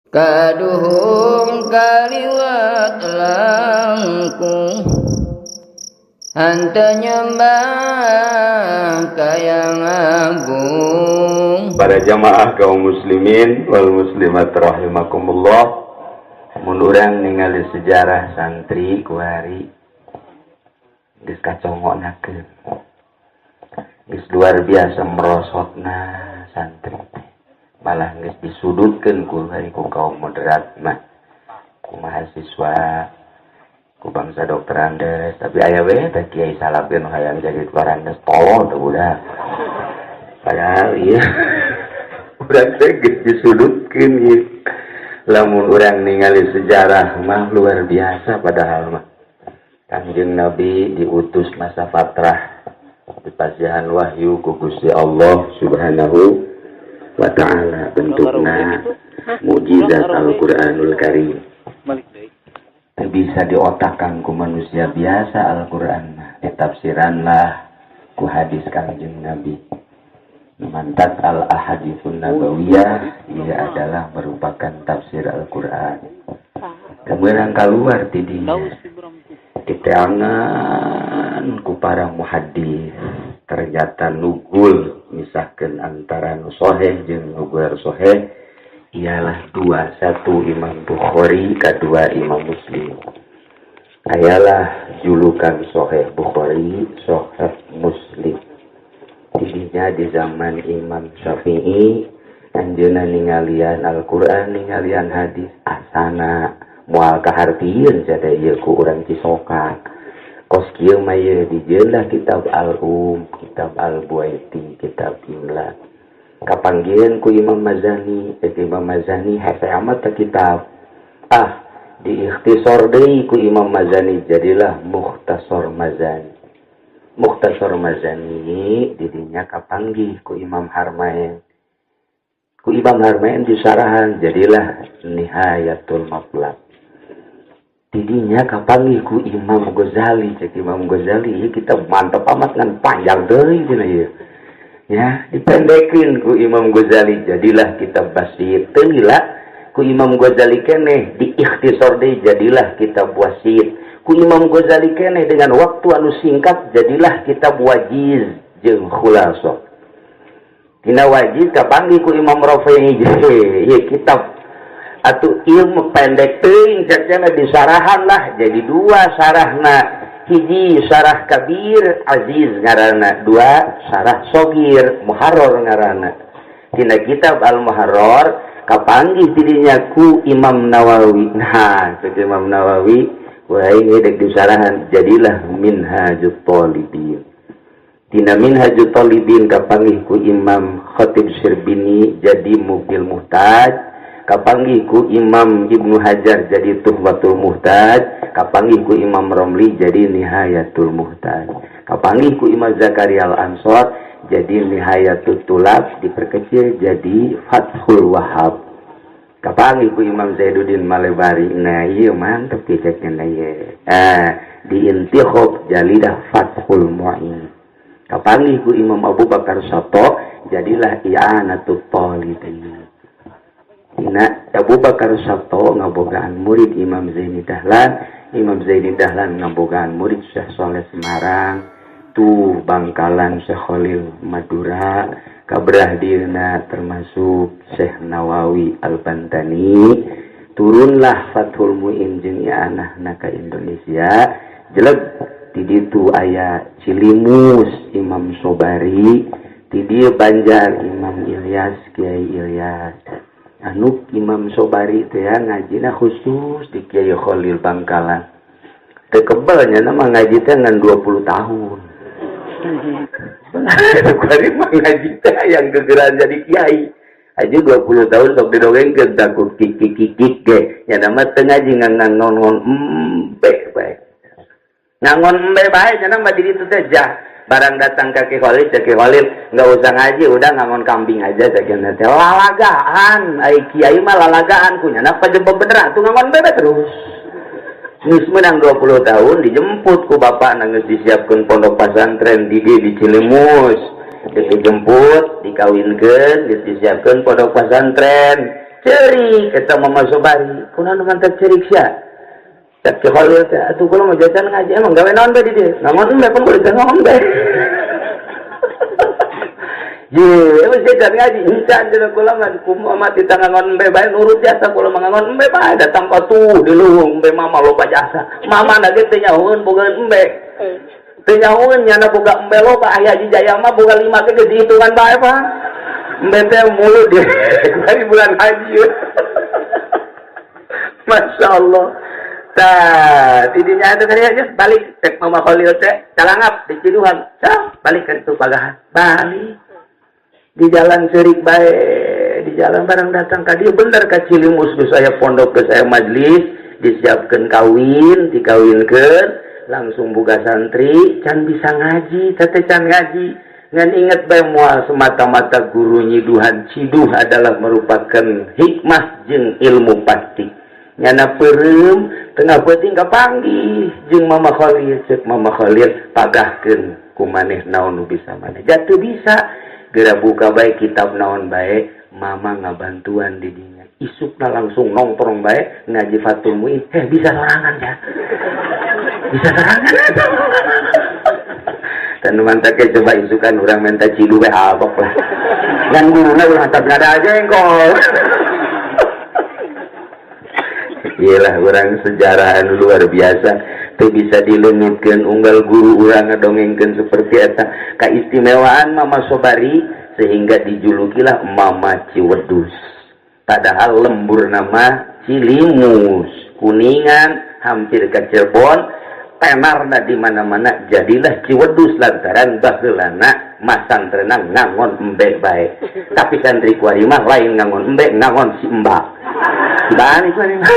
Kaduhung kaliwat langkung henteu nyembah ka Yang Agung. Para jamaah kaum muslimin wal muslimat rahimakumullah, mun urang ningali sejarah santri kuari geus kacongoknakeun, geus luar biasa merosotna santri teh. Malah geus disudutkeun ku ku kaum moderat mah, ku mahasiswa, ku bangsa doktorandes, tapi aya we teh kiai salapkeun hayang jadi doktorandes tolol teh budak. Padahal ieu urang teh geus disudutkeun ieu. Lamun urang ningali sejarah mah luar biasa, padahal mah Kangjeng Nabi diutus masa fatrah, dipasihan wahyu ku Gusti Allah Subhanahu wa ta'ala, bentukna mukjizat Al-Qur'anul Karim. Teu bisa diotakan ku manusia biasa Al-Qur'an mah, ditafsiranlah ku hadis Kangjeng Nabi. Mantak al-ahaditsun nabawiyah ia adalah merupakan tafsir Al-Qur'an. Kemudian keluar ti dinya diteangan ku para muhaddis, ternyata nugul misahkeun antara nu soheh jeung nu ghair soheh ialah dua, satu Imam Bukhari, kedua Imam Muslim. Ayalah julukan Soheh Bukhari, Soheh Muslim. Tidinya di zaman Imam Syafi'i anjeunna ningalian Al-Qur'an, ningalian hadis, asana moal kahartieun sia teh ieu ku urang Cisoka. Kos kieu mah ieu dijieunlah kitab Al-Um, kitab Al-Buaiti, kitab Imla. Kapanggieun ku Imam Mazani, cek Imam Mazani hese amat teh kitab. Ah, diikhtisar deui ku Imam Mazani jadilah Mukhtasar Mazani. Mukhtasar Mazani didinya kapanggih ku Imam Harmain. Ku Imam Harmain disarahan jadilah Nihayatul Matlab. Didinya kapanggih ku Imam Ghazali, cek Imam Ghazali ieu kitab mantep amat ngan panjang deui cenah ieu. Ya, dipendekin ku Imam Ghazali jadilah kitab Basit. Teu lila ku Imam Ghazali keneh diikhtisar deui jadilah kitab Wasit. Ku Imam Ghazali keneh dengan waktu anu singkat jadilah kitab Wajiz jeung Khulasah. Tina Wajiz kapanggih ku Imam Rafi'i, ieu kitab atuh ilmu pendek teuing cek cenah disarahan lah jadi dua sarahna, hiji sarah kabir Aziz ngaranna, dua sarah sogir Muharrar ngaranna. Tina kitab Al Muharrar kapanggih tidinya ku Imam Nawawi. Nah, cek Imam Nawawi wah ini dek disarahan jadilah Minhajut Talibin. Tina Minhajut Talibin kapanggih ku Imam Khatib Syirbini jadi Mughnil Muhtaj. Kapanggih ku Imam Ibnu Hajar jadi Tuhfatul Muhtaj. Kapanggih ku Imam Romli jadi Nihayatul Muhtaj. Kapanggih ku Imam Zakaria Al-Ansor jadi Nihayatul Tulab, diperkecil jadi Fathul Wahab. Kapanggih ku Imam Zainuddin Malebari, nah ieu mantep cekna ieu. Di Intikhab jalidah Fathul Mu'in. Kapanggih ku Imam Abu Bakar Sato jadilah I'anatul Talibin. Tina Abu Bakar Sato ngabogaan murid Imam Zaini Dahlan, Imam Zaini Dahlan ngabogaan murid Syekh Soleh Semarang, tuh Bangkalan Syekh Khalil Madura, kabrah dieuna termasuk Syekh Nawawi Al-Bantani, turunlah Fathul Muin jeung I'anahna ka Indonesia, jeleg di ditu aya Cilimus Imam Sobari, di dieu Banjar Imam Ilyas, Kiai Ilyas. Anu Imam Sobari teh ngajina khusus di Kiai Khalil Bangkalan. Teu kebelnya nama ngaji teh ngan 20 tahun. Bari mah ngaji teh yang gegeran jadi kiai. Aja 20 tahun sok didongengkeun takut kik kik kik ge. Nya nama teu ngaji ngan ngangon embe bae. Ngangon embe bae nya mah di ditu teh jah. Barang datang ke Ki Khalil, cek Ki Khalil, nggak usah ngaji, udah ngangon kambing aja, cek nanti lalagaan, ai kiai mah lalagaan, kunyana pajebeb bener, tuh ngangon bebe terus. Geus menang 20 tahun, dijemput ku bapak, nangis disiapkan pondok pesantren di Cilimus. Dijemput, dikawinkeun, geus disiapkan pondok pesantren. Ceurik eta Mama Sobari. Kunaon nu mantak ceurik sia? Cek Ki Khalil teh, atuh kula mah jajan ngaji, emang gawe naon bae di dieu? Ngangon embe pan kudu ngangon embe. Ye, emang jajan ngaji, encan cenah kula mah kumaha mah tita ngangon embe bae nurut jasa kula mah ngangon embe bae datang ka tuh di luhung embe mama loba jasa. Mama na ge teu nyahoeun boga embe. Teu nyahoeun nyana boga embe loba, aya Haji Jaya mah boga 5 ge geus dihitungan bae, Pak. Embe teh mulut dia dari bulan haji. Masya Allah. Tah, tidinya itu tadi aja balik cek Mama Khalil teh calangap di Ciduhan. Cah, balik ke itu pagahan. Balik. Di jalan ceurik bae, di jalan barang datang ka dieu bener ka Cilimus geus aya pondok geus aya majlis, disiapkeun kawin, dikawinkeun, langsung buka santri, can bisa ngaji, teh can ngaji. Ngan inget bae moal semata-mata guru nyiduhan ciduh adalah merupakan hikmah jeung ilmu pasti. Nyana peureum tengah peuting kapanggih jeung Mama Khalil, cek Mama Khalil pagahkeun ku maneh naon nu bisa maneh. Jatuh bisa geura buka bae kitab naon bae, mama ngabantuan di dinya. Isukna langsung nongkrong bae ngaji Fathul Muin. Bisa sorangan ya. Bisa sorangan. Dan mantap coba isukan urang minta cidu bae abok lah. Dan guruna urang tetap ada aja engkol. Iyalah orang sejarah anu luar biasa teu bisa dileungitkeun unggal guru urang ngadongengkeun seperti eta kaistimewaan Mama Sobari sehingga dijulukilah Mama Ciwedus. Padahal lembur nama Cilimus, Kuningan, hampir ke Cirebon, tenarna di mana-mana jadilah Ciwedus lantaran baheulana masantrenna ngangon embe bae. Tapi santri kuari mah lain ngangon embe, ngangon si embak. Balik kuari mah.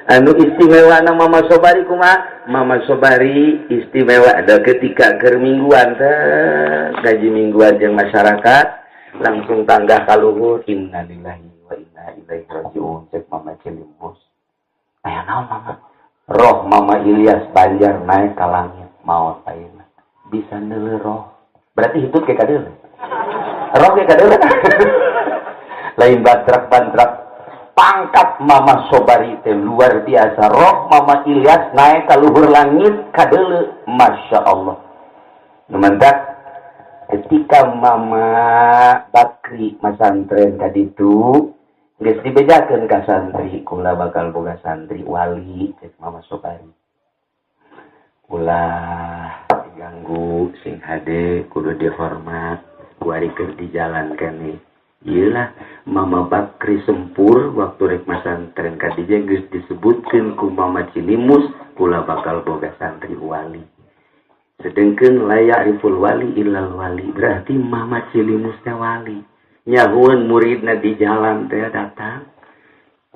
Anu istimewa na Mama Sobari kumaha? Mama Sobari istimewa ada ketika keur mingguan teh gaji mingguan jeung masyarakat langsung tangga kaluhur innalillahi wa inna ilaihi rajiun cek Mama Cilimus. Aya naon Mama? Roh Mama Ilyas Banjar naik ka langit maot ayeuna. Bisa neuleuh roh. Berarti hitut ke kadeuleuh. Roh ke kadeuleuh. Lain bantrak-bantrak. Pangkat Mama Sobari teh luar biasa. Roh Mama Ilyas naik ka luhur langit kadeuleuh. Masya Allah. Numantak ketika Mama Bakri masantren kaditu geus dibejakeun ka santri, kula bakal boga santri wali cek Mama Sobari. Ulah diganggu sing hade kudu dihormat kuari keur di jalan keneh. Iyalah Mama Bakri Sempur waktu rek masantren kadija geus disebutkeun ku Mama Cilimus kula bakal boga santri wali. Sedengkeun la ya'riful wali illal wali, berarti Mama Cilimus teh wali. Nyahueun muridna di jalan teh datang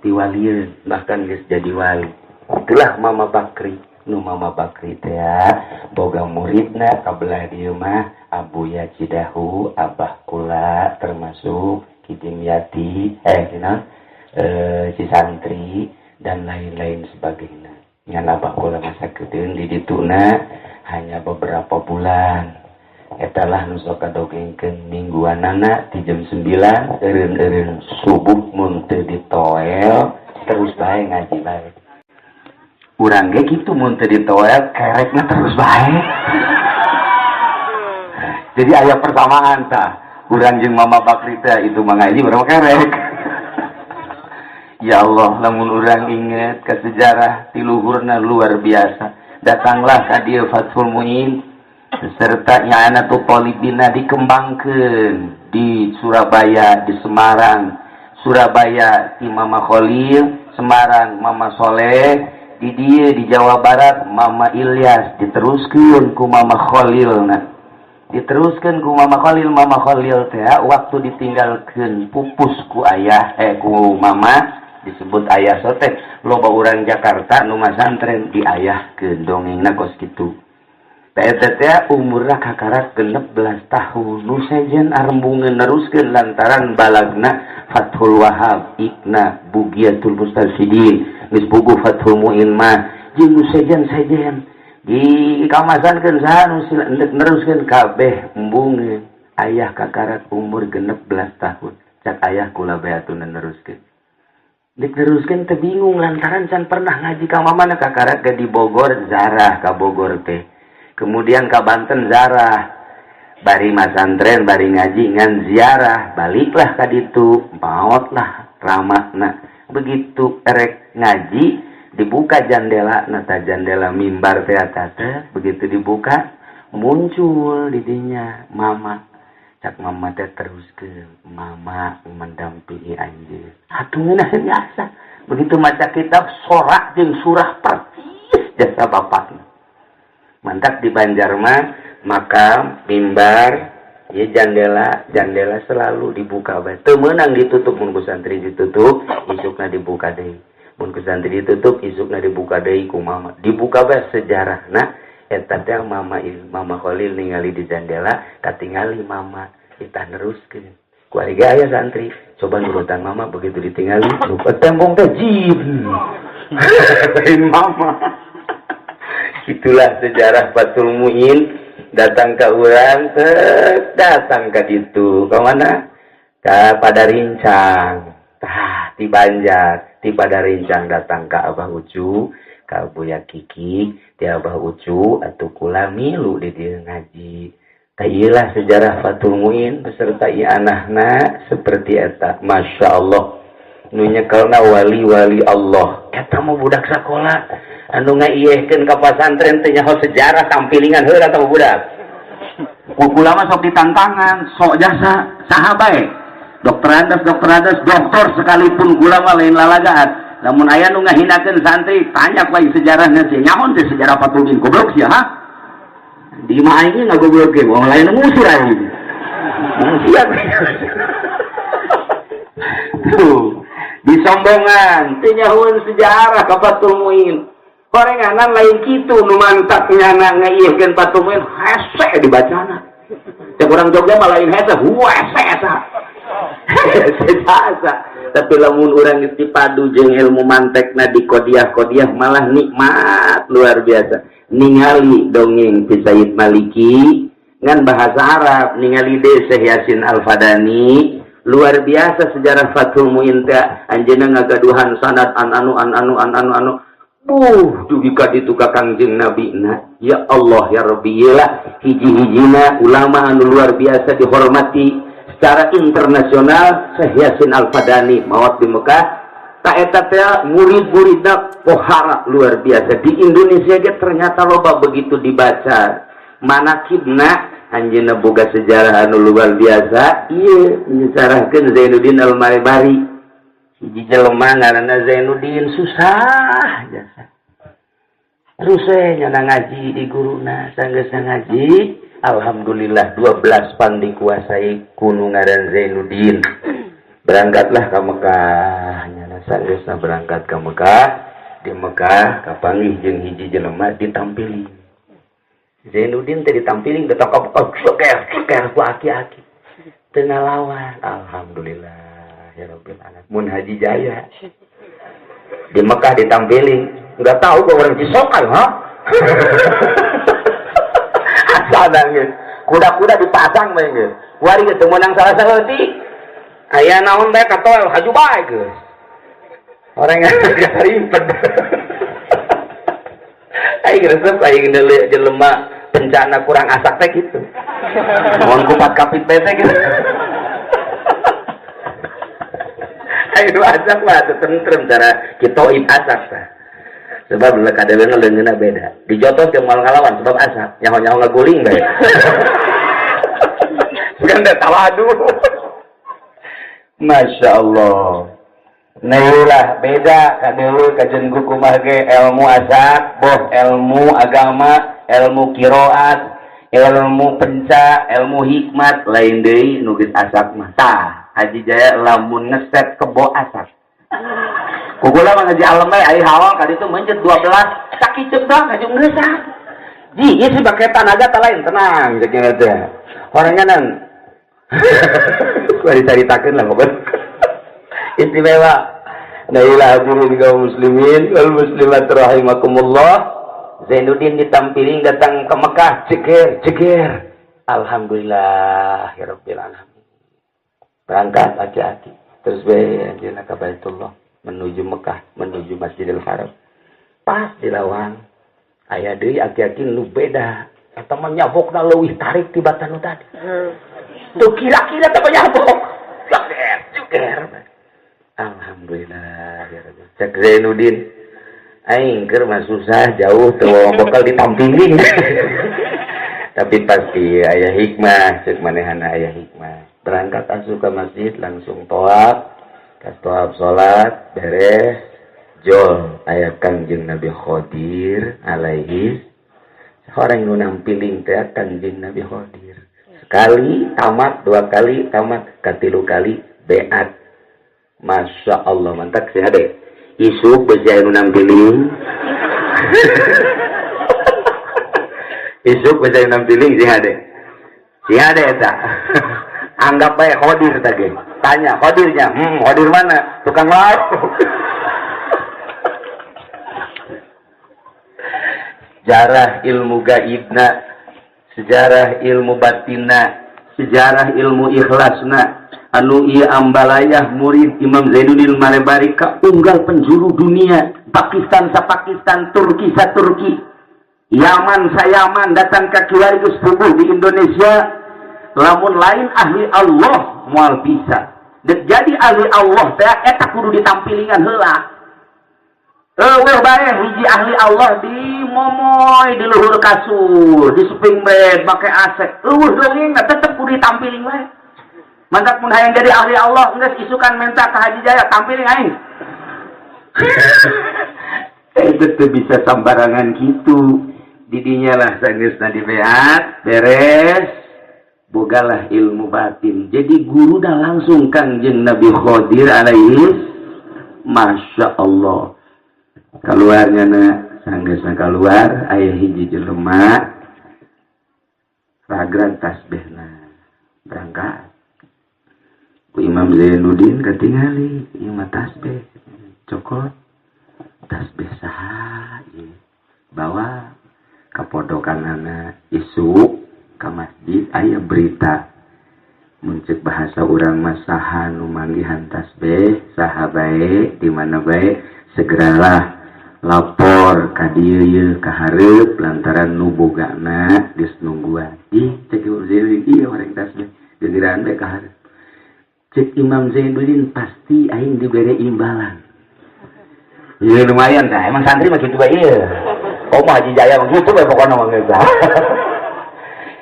diwalieun bahkan geus jadi wali. Itulah Mama Bakri. Nu Mama Bakri teh boga muridna kabelah dieu mah Abuya Cidahu, Abah Kula termasuk Kidimyati, Cisantri dan lain-lain sebagainya. Ngan Abah Kula masa kedeung di dituna hanya beberapa bulan. Eta lah nu sok kadogengkeun mingguanana di jam 9 eureun-eureun subuh mun teu ditoel terus bae ngaji bae. Urang ge kitu mun teu ditoel kerekna terus bae. Jadi aya persamaan tah. Urang jeung Mama Bakri teh itu mah ngaji urang kerek. Ya Allah, lamun urang inget ke sejarah ti luhurna luar biasa. Datanglah ka dieu Fathul Muin beserta I'anatul Thalibina dikembangkeun di Surabaya, di Semarang. Surabaya ti Mama Khalil, Semarang Mama Soleh, di dieu di Jawa Barat Mama Ilyas diteruskeun ku Mama Khalilna. Diteruskeun ku Mama Khalil, Mama Khalil teh waktu ditinggalkeun pupus ku ayah ku mama disebut ayah sote loba urang Jakarta nu masantren diayahkeun dongengna kos kitu. Teh teh umurna kakarak 16 tahun nu sejen arembungeun neruskeun lantaran balagna Fathul Wahab Ikna Bugiyatul Mustarsyidin geus buku Fathul Muin mah jeung nu sejen-sejen dikamasankeun saha nu neruskeun kabeh embungeun Ayah kakarak umur 16 tahun. Cak ayah kula bae atuh neruskeun. Dek neruskeun teh bingung lantaran can pernah ngaji ka mamana kakarak ge di Bogor zarah ka Bogor teh. Kemudian ka Banten zarah. Bari masantren bari ngaji ngan ziarah, baliklah ka ditu, maotlah ramana. Begitu erek ngaji dibuka jandela nata jandela mimbar teh teh, begitu dibuka muncul didinya mama. Cak mama teh teruskeun, mama mendampingi anjeun. Atuh ngeunah biasa. Begitu maca kitab sorak jeung surah persis jasa bapakna. Mantak di Banjar mah maka mimbar ya jandela, jandela selalu dibuka bae. Teu meunang ditutup mun ku santri ditutup, isukna dibuka deui. Mun ku santri ditutup, isukna dibuka deui ku mama. Dibuka bae sejarahna. Eta teh mama mama Khalil ningali di jandela, katingali mama kita neruskeun. Ku ari aya santri, coba nurutan mama begitu ditingali, lupa tembong teh jib. Lain mama. Itulah sejarah Fathul Muin datang ke urang, datang ke ditu. Ke mana? Ke Padarincang. Tah, di Banjar, di Padarincang datang ke Abah Ucu, ka Buya Kiki, ti Abah Ucu atuh kula milu di dieu ngaji. Tah ieulah sejarah Fathul Muin beserta ieu anahna seperti eta. Masya Allah. Nu nyekelna wali-wali Allah. Eta mah budak sakola anu ngaiyehkeun ka pasantren teh nyaho sejarah tampilingan heula eta mah budak. Ku kula mah sok ditantangan, sok jasa saha bae. Dokter Andes, dokter Andes, dokter sekalipun kula mah lain lalagaan. Lamun aya nu ngahinakeun santri, tanya ku aing sejarahna sih. Nyaho teh sejarah Fathul Muin goblok sia ha? Di imah aing ge ngagoblok ge, wong lain ngusir aing. Siap. Tuh, disombongan, teu nyahoeun sejarah ka Fathul Muin. Horenganan lain kitu nu mantak nyana ngaiyehkeun Fathul Muin hese dibacana. Cek urang Jogja mah lain hese, huese eta. Hese jasa. Tapi lamun urang geus dipadu jeung ilmu mantekna di kodiah-kodiah malah nikmat luar biasa. Ningali dongeng ti Sayyid Maliki ngan bahasa Arab, ningali deui Syekh Yasin Al-Fadani luar biasa sejarah Fathul Muin teh anjeunna ngagaduhan sanad an anu an anu an anu anu. Buh, dugi ka ditu ka Kangjeng Nabi na. Ya Allah ya Rabbi, ieu hiji-hijina ulama anu luar biasa dihormati secara internasional Syekh Yasin Al-Fadani maot di Mekah. Ta eta teh murid-muridna pohara luar biasa di Indonesia ge ternyata loba begitu dibaca manakibna anjeunna boga sejarah anu luar biasa. Ieu nyesarahkeun Zainuddin Al-Malebari, hiji jelema ngaranna Zainuddin susah jasa terus we nyana ngaji di guruna. Sanggeus ngaji alhamdulillah 12 pan dikuasai ku nu ngaran Zainuddin. Berangkatlah ke Mekah nyana. Sanggeusna berangkat ke Mekah, di Mekah kapanggih jeung hiji jelema ditampili. Zainuddin teh ditampiling ditangkap, oh, ceker ceker ku aki-aki teu ngalawan. Alhamdulillah ya rabbil alamin. Mun Haji Jaya di Mekah ditampiling, nggak tahu gua orang Cisokan ha. Sadang geus kuda-kuda dipasang bae geus wari geus teu meunang salah saeutik aya naon bae katoel haju bae geus orang ngarimpet. Aing resep aing jelema bencana kurang asak teh gitu. Mohon kupat kapit bae teh gitu. Aing nu asak mah teu tentrem cara kitoib asak tah. Sebab kadeuleuhna leungeunna beda. Dijotos jeung moal ngalawan sebab asak, nyaho-nyaho ngaguling bae. Bukan teh tawadu. Masya Allah. Nah, beda kadeuleuh kajen kumaha ge ilmu asak, boh ilmu agama, ilmu qiraat, ilmu penca, ilmu hikmat lain deui nu geus asak mah. Tah, Haji Jaya lamun ngeset kebo asak. Kukula mah ngaji alam bae ai hawal ka ditu mencet 12 sakiceuk dah ngaji ngeusah. Ji, ieu sih bake tanaga tah lain tenang ceuk nya teh. Orangnya nan. Kuari dicaritakeun lah ngobrol. Istimewa. Nah, ila hadirin kaum muslimin wal muslimat rahimakumullah. Zainuddin ditampiling datang ke Mekah, ceker, ceker. Alhamdulillahirabbil alamin. Berangkat aki-aki terus we anjeunna ka Baitullah menuju Mekah, menuju Masjidil Haram. Pas di lawang aya deui aki-aki nu beda. Eta mah nyabokna leuwih tarik tibatan nu tadi. Tuh kira-kira teh nyabok. Juger. Alhamdulillah ya Rabbi. Cek Zainuddin aing keur mah susah jauh teu bakal ditampiling. Tapi pasti aya hikmah, cek manehana aya hikmah. Berangkat asup ke masjid langsung tawaf, kas tawaf salat beres, jol aya Kangjeng Nabi Khadir alaihi. Orang nu nampiling teh Kangjeng Nabi Khadir. Sekali tamat, dua kali tamat, katilu kali beat. Masya Allah, mantap sih ade. Isuk besi anu nampiling. Isuk besi anu nampiling sih ade. Sih ade eta. Anggap bae Khadir tadi. Tanya Khadirnya, Khadir mana? Tukang lauk. Sejarah ilmu gaibna, sejarah ilmu batinna, sejarah ilmu ikhlasna, anu ieu ambalayah murid Imam Zainuddin Malebari ka unggal penjuru dunia, Pakistan sa Pakistan, Turki sa Turki, Yaman sa Yaman, datang ka kiwari geus puguh di Indonesia. Lamun lain ahli Allah moal bisa. Jadi ahli Allah teh eta kudu ditampilingan heula. Eueuh bae hiji ahli Allah di momoy di luhur kasur, di spring bed make AC. Eueuh dongeng tetep kudu ditampiling bae. Mantap mun hayang jadi ahli Allah geus isukan menta ka Haji Jaya tampiling aing. Itu teu bisa sambarangan kitu. Didinya lah sanggeusna dibeat, beres. Bogalah ilmu batin. Jadi guru dah langsung Kangjeng Nabi Khadir alaihi. Masya Allah. Keluarnya na sanggeusna keluar aya hiji jelema ragran tasbihna berangkat. Ku Imam Zainuddin katingali ieu mah tasbih cokot tasbih saha ieu bawa ka podokanana isuk ka masjid aya berita mun ceuk bahasa urang mah saha nu manggihan tasbih saha bae di mana bae segeralah lapor ka dieu ieu ka hareup lantaran nu bogana geus nungguan. Ih cek Imam Zainuddin ieu orang tasbih gegeran bae ka hareup. Cek Imam Zainuddin pasti aing dibere imbalan. Ieu lumayan tah emang santri mah kitu bae ieu. Oh mah Haji Jaya mah kitu bae pokona mah geus.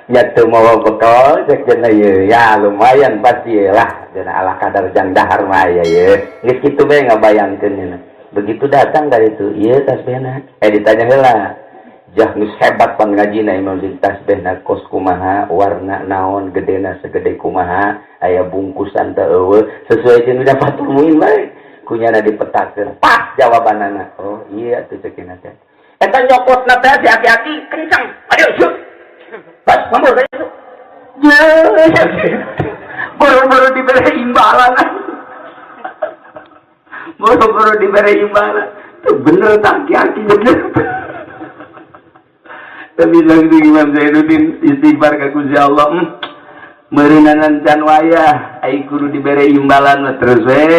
Ya teu mawa bekal cek cenah ieu ya lumayan pasti lah cenah ala kadar jang dahar mah aya ieu. Geus kitu bae ngabayangkeun nya. Begitu datang dari itu ieu tasbihna ditanya heula. Jah geus hebat pan ngajina Imam Zain tasbihna kos kumaha, warna naon, gedena segede kumaha, aya bungkusan teu eueuh, sesuai jeung dapat tumuin bae. Kunyana dipetakeun. Pas jawabanana. Oh iya tuh ceukina teh. Eta nyokotna teh si aki-aki kencang. Ayo syuk. Pas ngomong kayak itu. Boro-boro diberi imbalan. Boro-boro diberi imbalan. Tuh bener tak aki-aki bener. Tapi lagi Imam Zainuddin istighfar ka Gusti Allah. Meureunanan can wayah ai kudu dibere imbalan mah terus we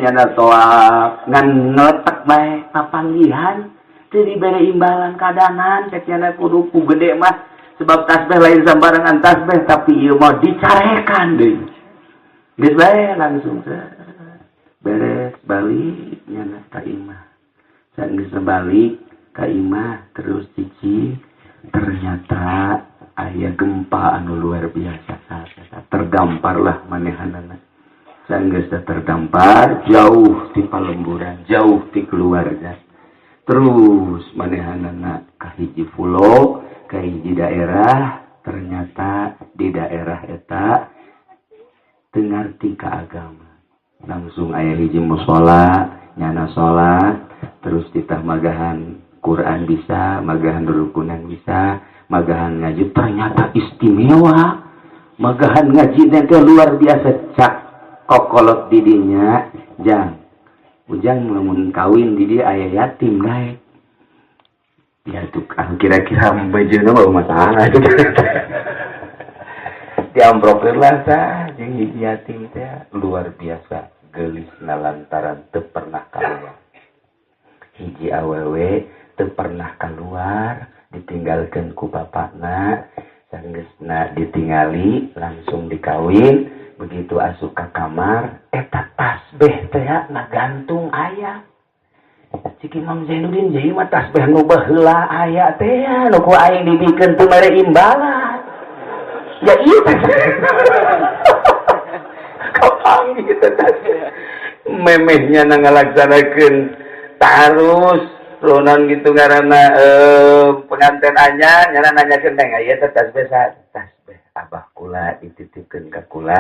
nyana toak ngan ngeletek bae papanggihan teu dibere imbalan kadanan cek nyana kudu ku gede mah sebab tasbih lain sambarangan tasbih tapi ieu mah dicarekan deui. Geus bae langsung beres balik nyana ka imah. Sanggeus balik ka imah terus cici ternyata aya gempa anu luar biasa tergamparlah manehanana. Sanggeus terdampar jauh ti palemburan, jauh ti keluarga. Terus manehanana ka hiji pulau, ka hiji daerah, ternyata di daerah eta teu ngarti ka agama. Langsung aya hiji musala, nyana salat, terus ditah magahan Quran bisa, magahan rukunan bisa, magahan ngaji ternyata istimewa. Magahan ngaji teh luar biasa cak kokolot didinya jang. Ujang lamun kawin di dia aya yatim daek. Ya tuh kira-kira bejana mah masalah. Diamprokeun lah tah jeung hiji yatim teh, luar biasa geulisna lantaran teu pernah keluar. Hiji awewe teu pernah keluar, ditinggalkeun ku bapakna. Sanggeusna ditingali langsung dikawin. Begitu asup ka kamar, eta tasbih teh ngagantung aya. Cik Imam Zainuddin, jadi mah tasbih nu baheula aya teh, nu ku aing dibikeun teu mere imbalan. Ya iya teh. Kapanggih teh tasbih. Memehnya na ngalaksanakeun tarus lunan gitu karena pengantin anyar nyana nanyakeun teh, ieu teh tasbih tasbih abah kula, dititipkeun ka kula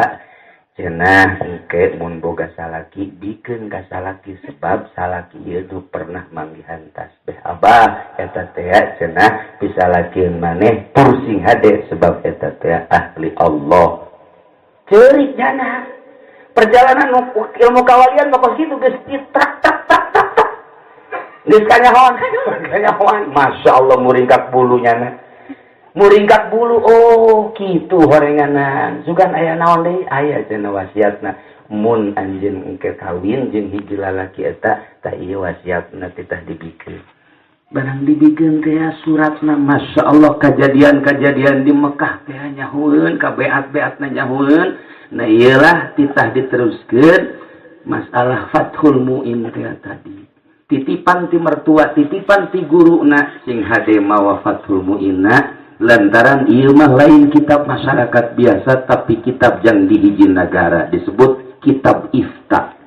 cenah, engke mun boga salaki bikeun ka salaki, sebab salaki ieu nu pernah manggihan tasbih abah eta teh cenah, bisa lakieun maneh tur sing hade sebab eta teh ahli Allah. Ceurik nyana perjalanan ilmu kawalian mah kos kitu, geus trak trak trak trak trak, geus kanyahoan kanyahoan. Masya Allah, muringkak bulunya na, muringkak bulu. Oh kitu horenganan. Sugan aya naon deui? Aya cenah wasiatna, mun anjeun engke kawin jeung hiji lalaki eta tah, ieu wasiatna, titah dibikeun. Barang dibikeun teh suratna, Masya Allah, kejadian-kejadian di Mekah teh nyahueun, kabeat-beatna nyahueun. Nah, iyalah titah diteruskeun masalah Fathul Muin teh tadi, titipan ti mertua, titipan ti guruna, sing hade mawa Fathul Muinna lantaran ieu mah lain kitab masyarakat biasa, tapi kitab yang dihiji negara, disebut kitab ifta.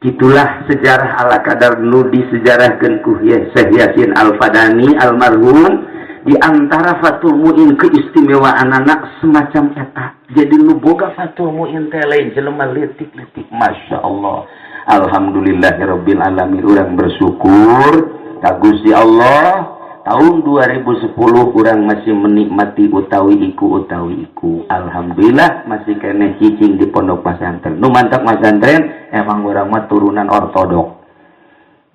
Gitulah sejarah ala kadar nu disejarahkeun ku Syekh Yasin Al-Fadani almarhum. Di antara Fathul Muin keistimewaan anak semacam eta. Jadi nu boga Fathul Muin teh lain jelema leutik-leutik. Masya Allah. Alhamdulillahirabbil alamin, urang bersyukur ka Gusti Allah, tahun 2010 urang masih menikmati utawi iku utawi iku. Alhamdulillah masih keneh cicing di pondok pesantren. Nu mantap pesantren, emang urang mah turunan ortodok.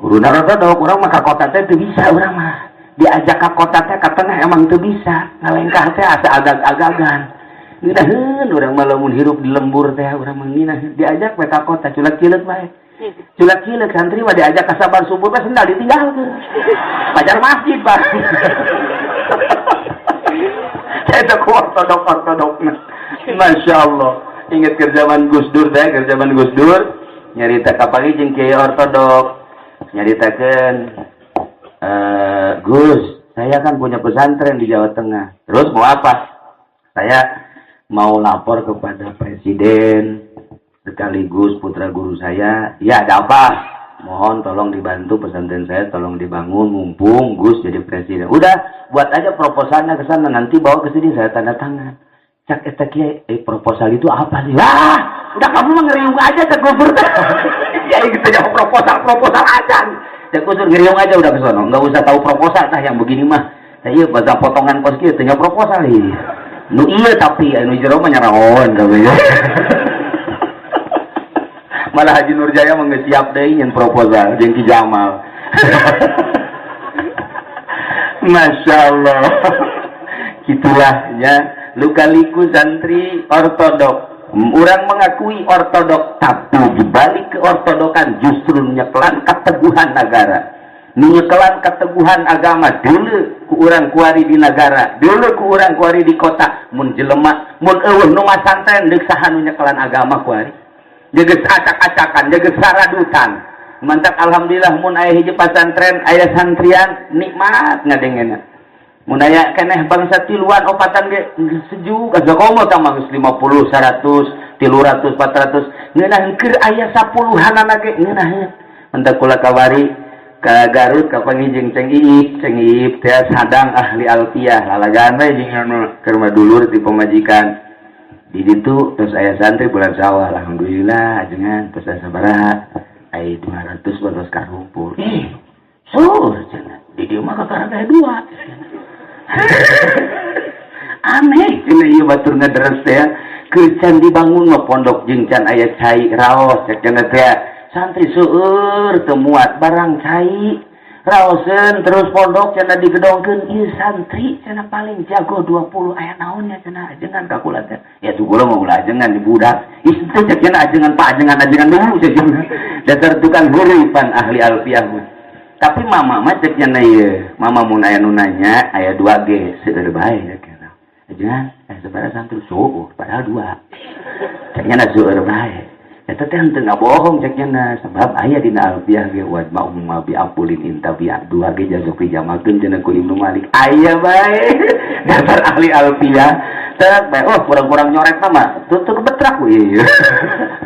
Turunan ortodok, urang mah ka kota teh teu bisa urang mah. Diajak ke kota teh ka tengah emang teu bisa. Ngalengkah teh asa agag-agagan. Ngeunaheun urang mah lamun hirup di lembur teh, urang mah ngeunaheun. Diajak we ka kota culak-cileuk bae. Culak-cileuk santri mah diajak ka sabar subuh mah sendal ditinggalkeun. Pajar masjid, Pak. Eta ku ortodok-ortodokna. Masya Allah. Ingat ke zaman Gus Dur teh, ke zaman Gus Dur nyarita kapanggih jeung kiai ortodok. Nyaritakeun, "Gus, saya kan punya pesantren di Jawa Tengah. Terus mau apa?" "Saya mau lapor kepada presiden sekaligus putra guru saya." "Ya, ada apa?" "Mohon tolong dibantu pesantren saya, tolong dibangun mumpung Gus jadi presiden." "Udah, buat aja proposalnya ke sana, nanti bawa ke sini saya tanda tangan." Cak eta kiai, "Proposal itu apa sih?" "Lah, udah kamu mah ngeriung aja," cek Gus Dur. Ya gitu jawab proposal, proposal aja. Cek Gus Dur, "Ngeriung aja udah ke sono, nggak usah tahu proposal tah yang begini mah. Iya, bahasa potongan kos kieu teu proposal ieu. Nu iya tapi anu jero mah nyaraon kabeh." Malah Haji Nurjaya mah geus siap deui nyen proposal jeung Ki Jamal. Masya Allah. Gitulah ya luka-liku santri ortodok. Orang mengakui ortodok, tapi dibalik keortodokan justru nyekelan keteguhan negara, nyekelan keteguhan agama. Dulu ku urang kuari di negara, dulu ku urang kuari di kota, mun jelema mun euweuh nu masantren deuk saha nu nyekelan agama kuari? Geus acak-acakan, geus saradutan. Mantap, alhamdulillah mun aya hiji pasantren, aya santrian, nikmat ngadengena. Mun aya keneh bangsa tiluan opatan ge sejuk, asa komo tah mah geus 50, 100, 300, 400, ngeunah keur aya sapuluhanana ge ngeunaheun. Mantap kula kawari ka Garut kapanggih jeung Ceng Iip, Ceng Iip teh sadang ahli alfiah, lalagaan we jeung anu keur mah dulur ti pamajikan. Di ditu terus aya santri bulan Sawal, alhamdulillah ajengan terus aya sabaraha? Aya 200 batos karumpul. Eh, sur cenah. Di dieu mah kakara aya dua. Aneh cenah ieu batur ngederes teh, keur can dibangun mah pondok jeung can aya cai raos cek cenah teh. Santri seueur teu muat barang cai. Raoseun terus pondok cenah digedongkeun ieu santri cenah paling jago 20 aya naonnya cenah ajengan ka kula teh. Ya tuh kula mah ulah ajengan di budak. Ih teh cenah ajengan pak ajengan ajengan dulu cenah. Dasar tukang hurupan ahli alfiah mah. Tapi mama mah cek cenah ieu, mama mun aya nu nanya aya 2 ge seueur bae cenah. Ajengan sabaraha santri seueur padahal 2. Cek nya seueur bae. Eta teh henteu ngabohong cek nya sebab aya dina alfiah ge wajma umma bi apulin intabi dua ge jago pijamakeun cenah ku Ibnu Malik. Aya bae dasar ahli alfiah. Teh bae oh kurang-kurang nyoret mah tutup betrak we ieu.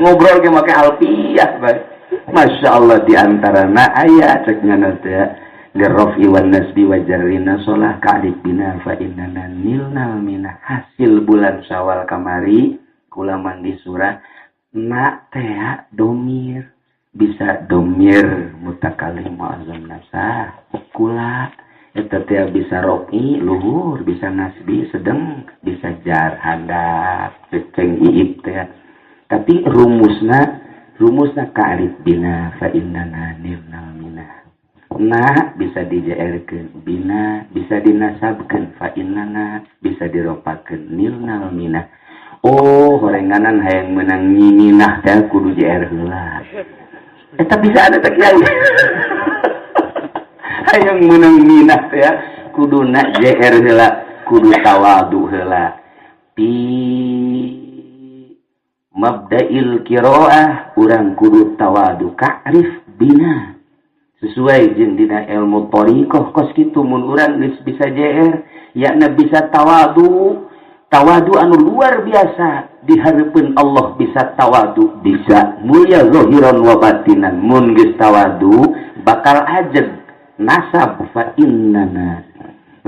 Ngobrol ge make alfiah bae. Masya Allah di antarana aya cek nya teh lirrafi wan nasbi wa jarrina shalah ka'rif bina fa innana nilnal minah. Hasil bulan Syawal kamari kula mandi surah na tea domir bisa domir mutakalim muazzam nafsa kula eta tea bisa rofi luhur bisa nasbi sedeng bisa jar handap ceceng iip tea tapi rumusna ka'rif bina fa innana nilnal minah na bisa dijaerkeun bina bisa dinasabkeun fa innana bisa diropakeun nilnal minah. Oh, horenganan hayang menang nyiminah teh kudu JR heula. Eta bisa ada teh kiai. Hayang menang minah teh kuduna JR heula, kudu tawadu heula. Pi mabda'il qiraah urang kudu tawadu ka'rif bina. Sesuai jeung dina ilmu thariqah kos kitu mun urang geus bisa JR, yakna bisa tawadu. Tawadu anu luar biasa di hareupeun Allah bisa tawadu bisa mulia zahiran wa batinan mun geus tawadu bakal ajeg nasab fa innana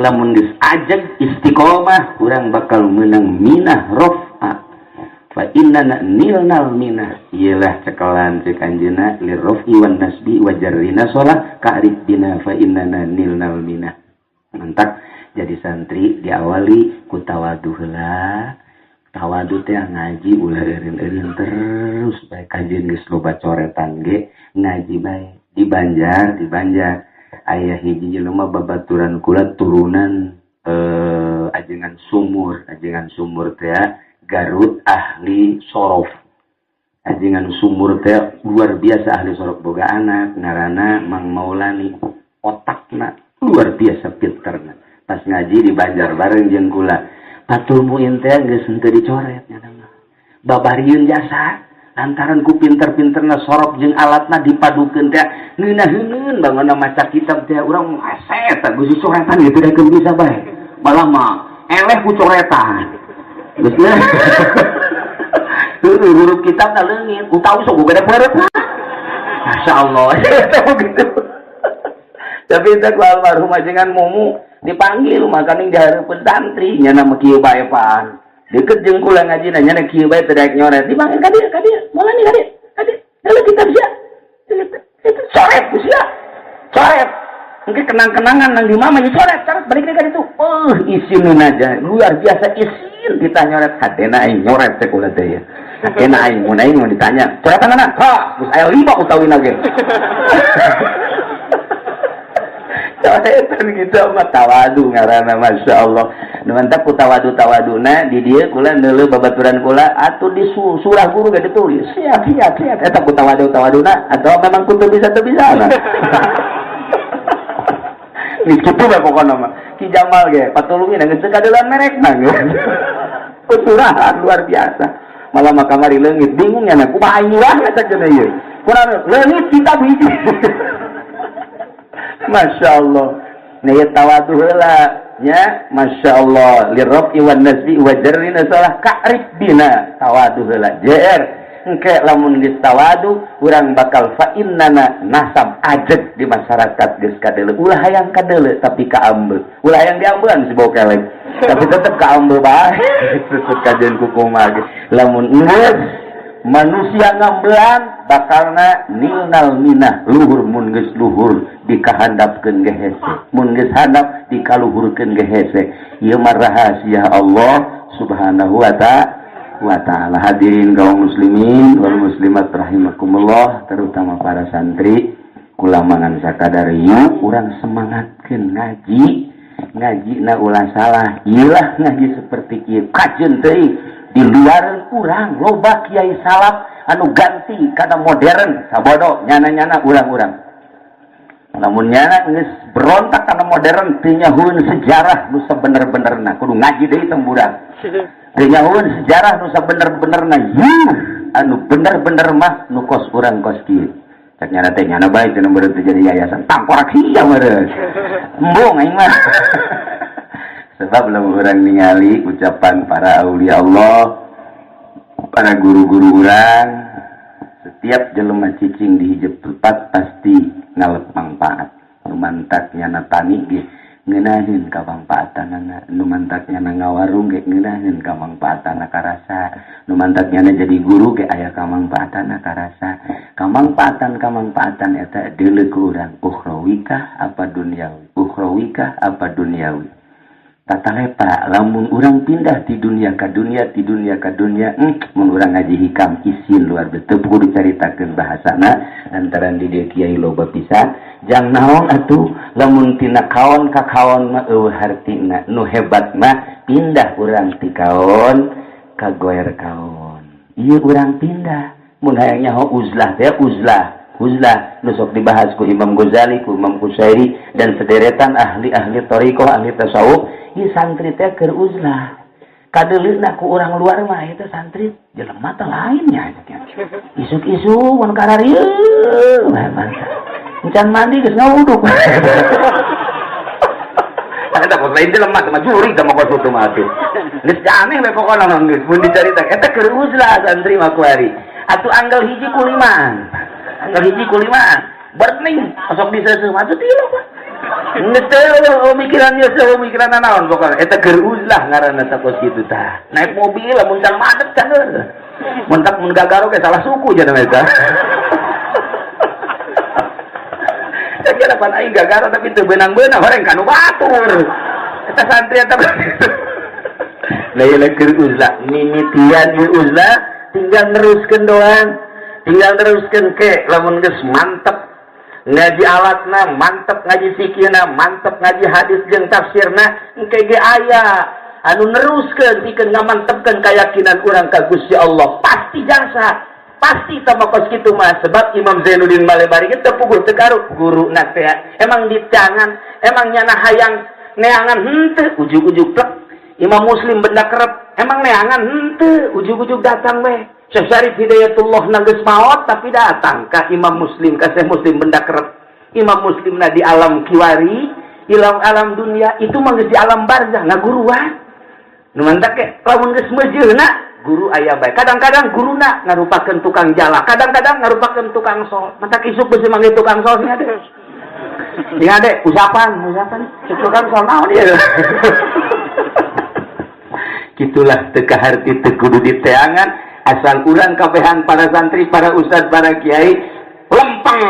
lamun geus ajeg istiqomah urang bakal meunang minah rafa fa innana nilnal minah iyalah cekelan cek anjeunna lirrafi wan nasbi wa jarrina shalah ka'rif bina fa innana nilnal minah. Mantap. Jadi santri diawali ku tawadu heula. Tawadu teh ngaji ulah eureun-eureun terus bae kajeun geus loba coretan ge ngaji bae. Di Banjar aya hiji jelema babaturan kula turunan ajengan sumur teh Garut ahli sorof. Ajengan sumur teh luar biasa ahli sorof boga anak ngaranna Mang Maulani otakna luar biasa pinterna. Pas ngaji di Banjar bareng jeung kula Fathul Muin teh geus henteu dicoret nya mah babarieun jasa lantaran ku pinter-pinterna sorok jeung alatna dipadukeun teh ngeunaheun bangunna maca kitab teh urang hese teh geus coretan gitu da keun bisa bae malah mah eleh ku coretan geus nya heueuh huruf kitabna leungit utawi sok gede peureut masyaallah gitu. Tapi teh ku almarhum ajengan Mumu dipanggil makaning dihareupeun santri nya nama kieu bae pan deket jeung kula ngaji nya na kieu bae teu daek nyoret dipanggil ka dieu Maulani ka dieu heula kitab sia itu coret ku sia coret engke kenang-kenangan nang di mama nya coret coret balik deui ka ditu isin aja luar biasa isin kita nyoret hatena aing nyoret teh kula teh ya hatena aing mun aing mun ditanya coretan anak ha geus aya 5 utawina ge. Coretan gitu mah tawadu ngaranna Masya Allah. Nu mantap ku tawadu-tawaduna di dieu kula neuleuh babaturan kula atuh di surah guru ge ditulis. Siap siap siap eta ku tawadu-tawaduna atau memang kudu bisa teu bisa. Geus kitu bae pokona mah. Ki Jamal ge patulungin geus teu kadeuleuan merekna ge. Surahan luar biasa. Malah mah kamari leungit bingung nya kumaha aing nyurah eta cenah ieu. Kurang leungit kitab hiji. Masya Allah. Nah ya tawadu heula nya Masya Allah lirrafi wan nasbi wa jarri salah ka'rif bina tawadu heula JR engke lamun geus tawadu urang bakal fa innana nasab ajeg di masyarakat geus kadeuleu ulah hayang kadeuleu tapi kaambe ulah hayang diambean si bokeleng tapi tetep kaambe bae susut kajeun kukumaha ge lamun geus manusia ngambelan bakalna nilnal minah luhur mun geus luhur dikahandapkeun ge hese mun geus handap dikaluhurkeun ge hese ieu mah rahasia Allah Subhanahu wa ta'ala. Hadirin kaum muslimin wal muslimat rahimakumullah, terutama para santri. Kula mangan sakadar yuk urang semangatkeun ngaji. Ngaji na ulah salah. Iyalah ngaji seperti kieu kajeun teuing di luar urang loba kiai salaf anu ganti kana modern sabodo nyana-nyana urang-urang. Lamun nyana geus berontak kana modern teu nyahueun sejarah nu sabener-benerna kudu ngaji deui tong budak. Teu nyahueun sejarah nu sabener-benerna yuh anu bener-bener mah nu kos urang kos kieu. Cek nyana teh nyana bae teu meureun teu jadi yayasan tangkorak sia meureun. Embung aing mah. Sebab lamun urang ningali ucapan para aulia Allah, para guru-guru urang, setiap jelema cicing di hijab tempat pasti ngalep manfaat. Nu mantak nyana tani ge ngeunaheun kamangfaatanana, nu mantak nyana ngawarung ge ngeunaheun kamangfaatana karasa, nu mantak nyana jadi guru ge aya kamangfaatana karasa. Kamangfaatan-kamangfaatan eta deuleu ku urang, ukhrawikah apa duniawi, ukhrawikah apa duniawi. Tatalepa lamun urang pindah di dunia ka dunia, di dunia ka dunia, mun urang ngaji hikam isin luar biasa teu kudu dicaritakeun bahasana lantaran di dieu kiai loba pisan. Jang naon atuh lamun tina kaon ka kaon mah eueuh hartina, nu hebat mah pindah urang ti kaon ka goer kaon. Ieu urang pindah mun hayang nyaho uzlah teh uzlah. Uzlah nu sok dibahas ku Imam Ghazali, ku Imam Qusyairi dan sederetan ahli-ahli thariqah, ahli tasawuf. Ieu santri teh keur uzlah. Kadeuleuna ku urang luar mah eta santri jelema teh lainnya. Isuk-isuk mun kararieu encan mandi geus ngawuduk. Eta kos lain jelema teh mah juri teh mah kos kitu mah atuh. Geus aneh we pokona mah geus mun dicarita eta keur uzlah santri mah kuari. Atuh anggal hiji ku limaan. Anggal hiji ku limaan. Berning osok diseuseum atuh tilu mah. Geus teu mikiran ieu teu mikiran naon pokona eta keur uzlah ngaranna teh kos kitu tah. Naik mobil lamun can madet can. Mun tak mun gagaro ge salah suku cenah eta. Kira pan aing gagaro tapi teu beunang-beunang horeng ka nu batur. Eta santri eta. Lah ieu keur uzlah mimitian ieu uzlah tinggal neruskeun doang. Tinggal neruskeun ke lamun geus mantep ngaji alatna, mantep ngaji fikihna, mantep ngaji hadis jeung tafsirna, engke ge aya anu neruskeun pikeun ngamantepkeun keyakinan urang ka Gusti Allah. Pasti jasa, pasti tambah kos kitu mah sebab Imam Zainuddin Malebari ge teu puguh teu karuk guruna teh. Emang di tangan, emang nyana hayang neangan henteu ujug-ujug plek. Imam Muslim benda kerep, emang neangan henteu ujug-ujug datang we. Syekh Syarif Hidayatullah geus maot tapi datang ka Imam Muslim, ka Syekh Muslim benda kerep. Imam Muslim na di alam kiwari, alam dunia itu mah geus di alam barzah ngaguruan. Nu mantak ke lamun geus meujeuhna guru aya bae. Kadang-kadang guruna ngarupakeun tukang jala, kadang-kadang ngarupakeun tukang sol. Mantak isuk geus manggil tukang sol sing ade. Sing ade usapan, usapan tukang sol naon ieu. Kitulah teu kaharti teu kudu diteangan. Asal urang kabehan para santri, para ustad, para kiai lempeng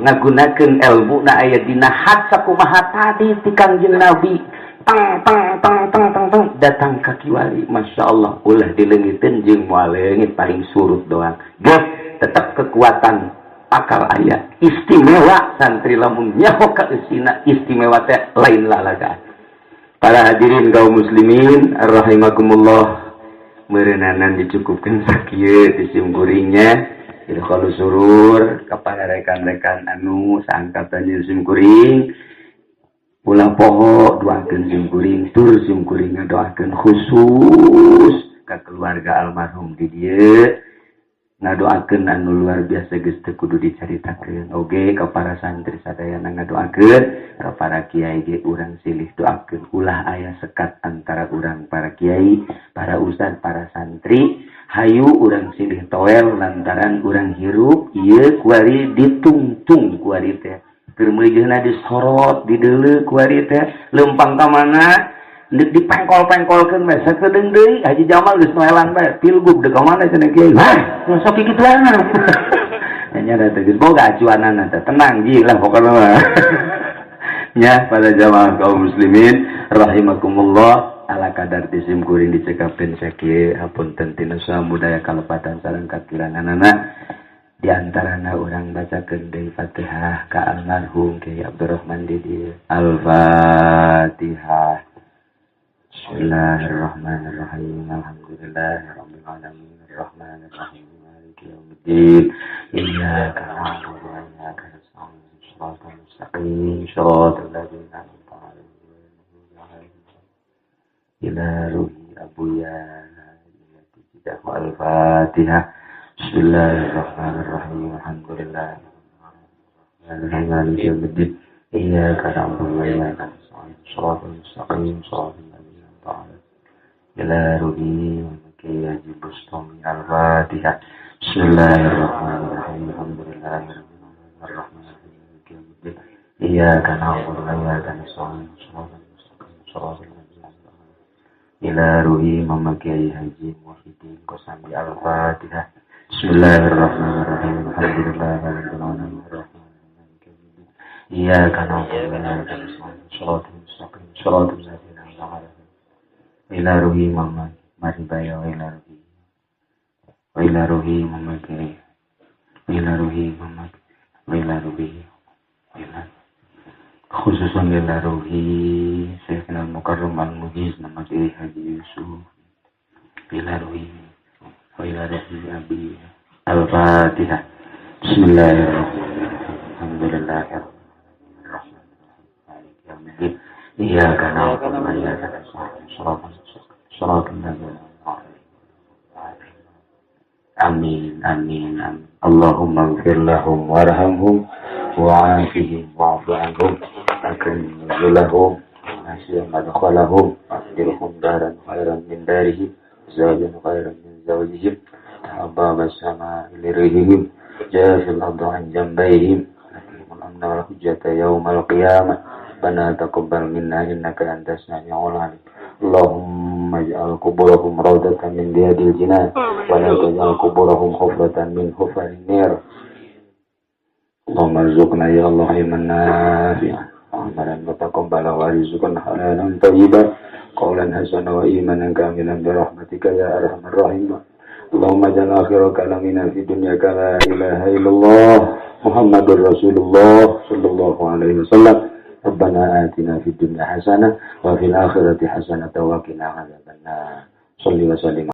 ngagunakeun ilmu na aya dina hat sakumaha tadi ti Kangjeng Nabi. Teng teng teng teng teng teng datang ka kiwari, Masya Allah ulah dileungiteun jeung moal leungit paling surut doang. Geus tetep kekuatan akal aya istimewa santri lamun nyaho ka eusina istimewa teh lain lalagaan. Para hadirin kaum muslimin rahimakumullah, meureunanan dicukupkan sakieu ti simkuringnya. Idkhalus surur kepada rekan-rekan anu saangkatan jeung simkuring, ulah poho doakeun simkuring, tur simkuring ngadoakeun khusus ka keluarga almarhum di dieu, ngadoakeun anu luar biasa geus teu kudu dicaritakeun. Oge ka para santri sadayana ngadoakeun, ka para kiai ge urang silih doakeun, ulah aya sekat antara urang para kiai, para ustad, para santri. Hayu urang silih toel lantaran urang hirup ieu kuari ditungtung kuari teh. Keur meujeuhna disorot, dideuleu kuari teh, leumpang ka mana dipengkol-pengkolkeun bae sakedeung deui Haji Jamal geus noelan bae pilgub deuk ka mana cenah kiai. Hah, sok kikituan. Nya da teh geus boga acuanana teh, tenang ji lah pokona mah. Nya pada jamaah kaum muslimin rahimakumullah, ala kadar disim kuring dicekapkeun sakieu, hapunten tina samudaya kalepatan sareng kakiranganana. Di antarana urang bacakeun deui Fatihah ka almarhum Kiai Abdurrahman di dieu. Al-Fatihah. Bismillahirrahmanirrahim. Alhamdulillahirabbil alamin arrahmanirrahim maliki yaumiddin. Iyyaka na'budu wa iyyaka nasta'in. Shiratal mustaqim, shiratal ladzina an'amta 'alaihim ila ruhi abuya. Al-Fatihah. Bismillahirrahmanirrahim. Alhamdulillah. Maliki yaumiddin. Iyyaka na'budu wa iyyaka nasta'in. Shiratal mustaqim, shiratal ladzina an'amta 'alaihim ila ruhi Kiai Haji Bustami. Al-Fatihah. Bismillahirrahmanirrahim. Alhamdulillahirabbil alamin. Maliki yaumiddin. Iyyaka na'budu wa iyyaka nasta'in. Shiratal mustaqim, shiratal ladzina an'amta 'alaihim ila ruhi Mama Kiai Haji Muhyiddin Kosambi. Al-Fatihah. Bismillahirrahmanirrahim. Alhamdulillahirabbil alamin. Iyyaka na'budu wa iyyaka nasta'in. Shiratal mustaqim, shiratal ladzina an'amta 'alaihim ila ruhi Mama Maribaya wa ila ruhi wa ila ruhi Mama Kiai wa ila ruhi Mama wa ila ruhi wa ila khususan ila ruhi Syekhina Al-Mukarram Al-Mujiz Mama Kiai Haji Yusuf ila ruhi wa ila ruhi Abi. Al-Fatihah. Bismillahirrahmanirrahim. Alhamdulillahirabbil alamin. Iyyaka na'budu wa iyyaka nasta'in. Shiratal mustaqim, shiratal ladzina an'amta 'alaihim. Amin amin amin. Allahumma ighfir lahum warhamhum wa'afihim wa'fu anhum akrim nuzulahum wasi' madkhalahum wa'bdilhum daran khairan min darihim zawjan khairan min zawjihim ababa as-sama'i lirihim jafil ardi an jambayhim lakihimul amna wal hujjata yawmal qiyamah. Rabbana taqabbal minna innaka antas samiul alim. Allahumma ij'al quburahum rawdatan min riyadil jinan wa la taj'al quburahum hufratan min hufarin nar. Allahumma arzuqna ya Allah ilman nafi'an wa amalan mutaqabbala wa rizqan halalan thayyiban qawlan hasana wa imanan kamilan bi rahmatika ya arhamar rahimin. Allahumma ij'al akhira kalamina fi dunya la ilaha illallah Muhammadur Rasulullah sallallahu alaihi wasallam. Rabbana atina fid dunya hasanah wa fil akhirati hasanah wa qina adzabannar. Shalli wa sallim